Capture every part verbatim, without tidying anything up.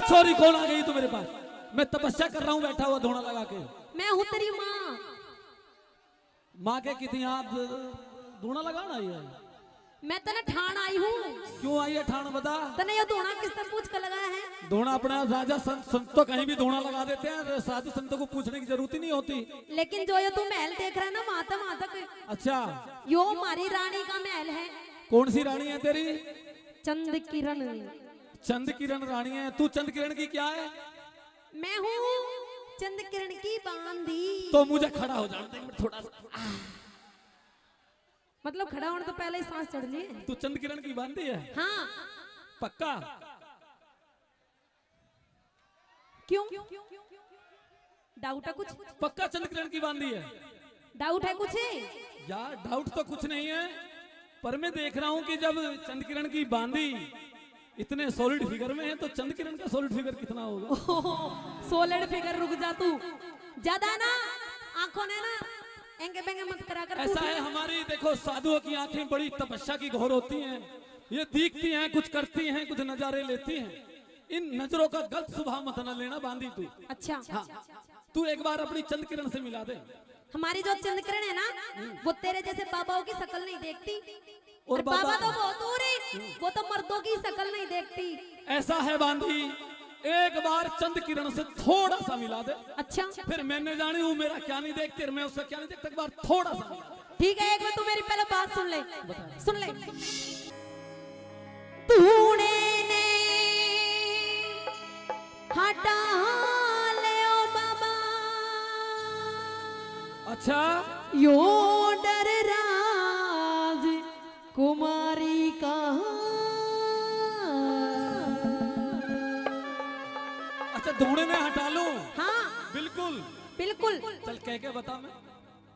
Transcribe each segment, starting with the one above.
छोरी, कौन आ गई तू मेरे पास? मैं तपस्या कर रहा हूँ बैठा हुआ धूणा लगा के। मैं हूँ तेरी माँ। माँ के कितनी याद धूणा लगाना ये। मैं तने ठाण आई हूँ। क्यों आई है ठाण, बता। तने ये धूणा किसने पूछ के लगाया है? धूणा अपने आप राजा संत, संत तो कहीं भी धूणा लगा देते हैं, साधु संतों को पूछने की जरूरत ही नहीं होती। लेकिन जो ये तू महल देख रहा है ना, वहां तक, वहां तक। अच्छा। यो हमारी रानी का महल है। कौन सी रानी है तेरी? चंद किरण। चंद किरण रानी है। तू चंद किरण की क्या है? मैं हूँ चंद किरण की बांदी। तो मुझे खड़ा हो जाने दे थोड़ा सा। मतलब खड़ा होने तो पहले ही सांस चढ़ ली। तू चंद किरण की बांदी है? हाँ। पक्का? क्यों? डाउट है कुछ? पक्का चंद किरण की बांदी है? डाउट है कुछ? यार, डाउट तो कुछ नहीं है, पर मैं देख रहा हूँ कि जब चंद किरण की बांदी इतने सॉलिड फिगर में है, तो चंद किरण का सॉलिड फिगर कितना होगा? सॉलिड फिगर, रुक जा तू, ज्यादा ना आंखों ने ना एंगे बेंगे मत करा कर। ऐसा है, हमारी देखो, साधुओं की आंखें बड़ी तपस्या की घोर होती हैं, ये देखती हैं, कुछ करती हैं, कुछ नजारे लेती हैं। इन नजरों का गलत स्वभाव मत ना लेना बांदी तू। अच्छा। हाँ, तू एक बार अपनी चंद किरण से मिला दे। हमारी जो चंद किरण है ना, वो तेरे जैसे बाबाओं की शक्ल नहीं देखती। और और बाबा बाबा तो बहुत दूर है, वो तो मर्दों की शक्ल नहीं देखती। ऐसा है बांदी, एक बार चंद किरण से थोड़ा सा मिला दे। अच्छा। फिर मैंने जानी हूँ मेरा क्या नहीं देखती और मैं उसका क्या नहीं देखता, एक बार थोड़ा सा मिला दे। ठीक है, एक बार तू मेरी पहले बात सुन ले, सुन ले। धूणे ने हटा ले ओ बाबा। अच्छा। यो डर राज कुमारी का। अच्छा, धूणे ने हटा लूं? हाँ। बिल्कुल। बिल्कुल। चल, कह के बता मैं।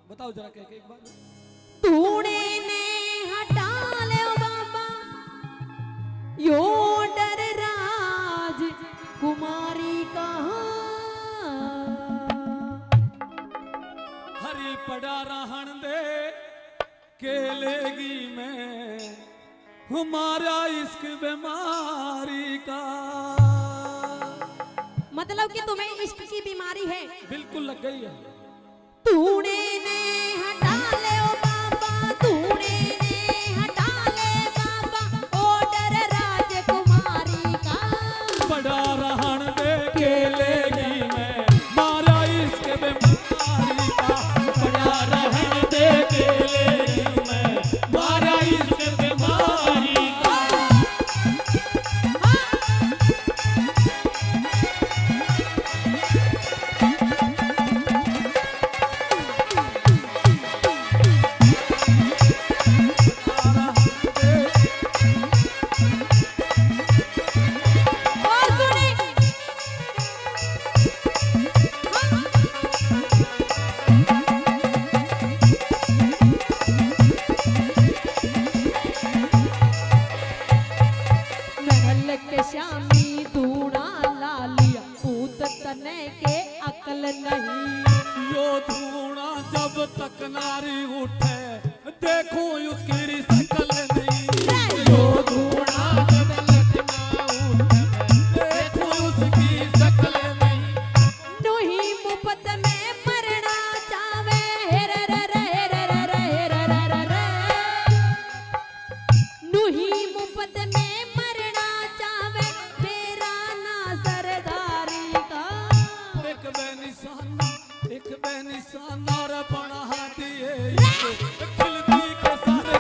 बताओ जरा, कह के एक बार। धूणे ने हटा ले बाबा, यो डर राज कुमारी का। हरी पड़ा रहन दे, के लेगी मैं हमारा इश्क बीमारी का। मतलब कि तुम्हें इश्क की बीमारी है? बिल्कुल लग गई है। धूणे ने हटा ले ओ बाबा, धूणे ने हटा ले बाबा, ओ डर राजकुमारी का। पड़ा रहन दे, के लेगी मैं मारा इश्क बीमारी का। पड़ा रहन दे, के लेगी मैं मारा इश्क बीमारी का। महल के श्यामी धूणा ला लिया, पूत तने के अकल नहीं। यो धूणा जब तक नारी उठे, देखूं उसकी री शकल नहीं। यो धूणा जब तक ना उठे, देखूं उसकी शकल नहीं। नूही मुफ्त में मरना चावे, हेर रे रे, हेर रे रे, हेर रे रे रे। नूही मुफ्त में मरना चावे, बेरा ना सरदारी का। एक बेनिशाना, एक बेनिशाना रे बना दिए, खिलती के सारे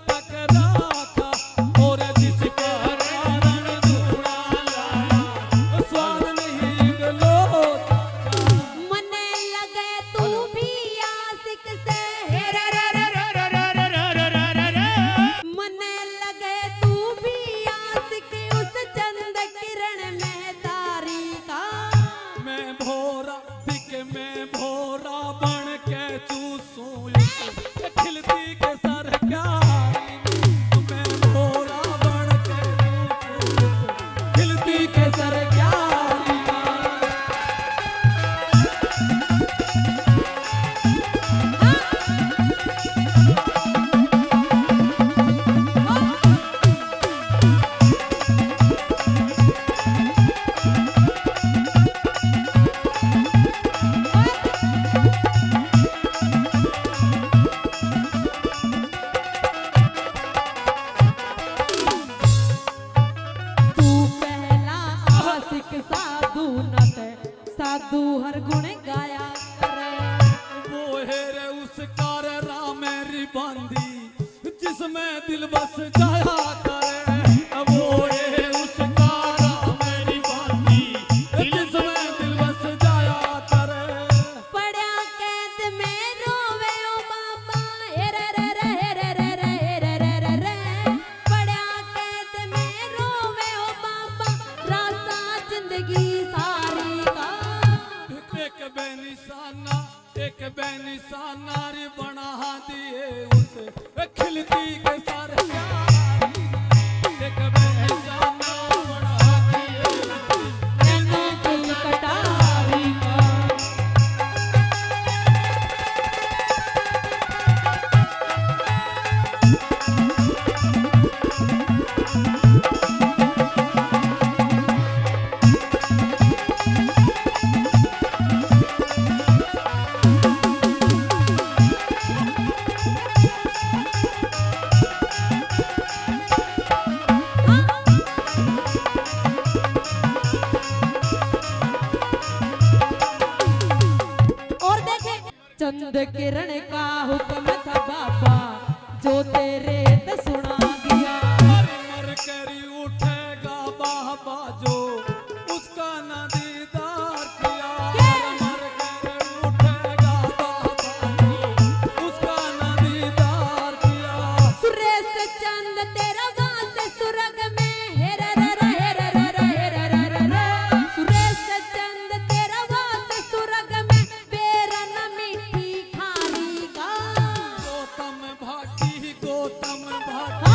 टकरा था और जिसके कारण धूड़ा लाया, स्वाद नहीं गलोता का। मने लगे तू भी आशिक से, मने लगे तू भी आशिक उस चंद किरण में तारी का। मैं भोरा दिख, मैं भोरा बन के चूसूं इस खिलती के सर क्यारी। मैं भोरा बन के चूसूं इस खिलती के सर क्यारी। तू पहला आशिक साधु न ते, साधु हर गुण गाया करे। वो है रे उसका रे राम री बांधी, जिसमें दिल बस जाया करे। वो है उसका राम री बांधी, जिसमें दिल बस जाया करे। पड़या कैद में रोवे ओ बाबा, हे रे रे रे, हे रे रे रे, हे रे रे रे रे। पड़या कैद में रोवे ओ बाबा, रासा जिंदगी सारी का। एक बेनिशाना, एक बेनिशाना री बना दिए उस खिलती के सर क्यारी। एक बेनिशाना बना दिए उस नैनों की कटारी का। और देखे, चंद किरण का हुक्म था बाबा, जो तेरे ते सुना दिया। मर कर उठेगा बाबा जो उसका ना दीदार किया। के? मर कर उठेगा बाबा जो उसका ना दीदार किया। सुरेश चंद तेरा वास स्वर्ग में, हे रे रे रे, हे रे रे रे, हे रे रे रे रे। सुरेश चंद तेरा वास स्वर्ग में, बेरन मीठी खारी का। गौतम भाटी, गौतम भाटी।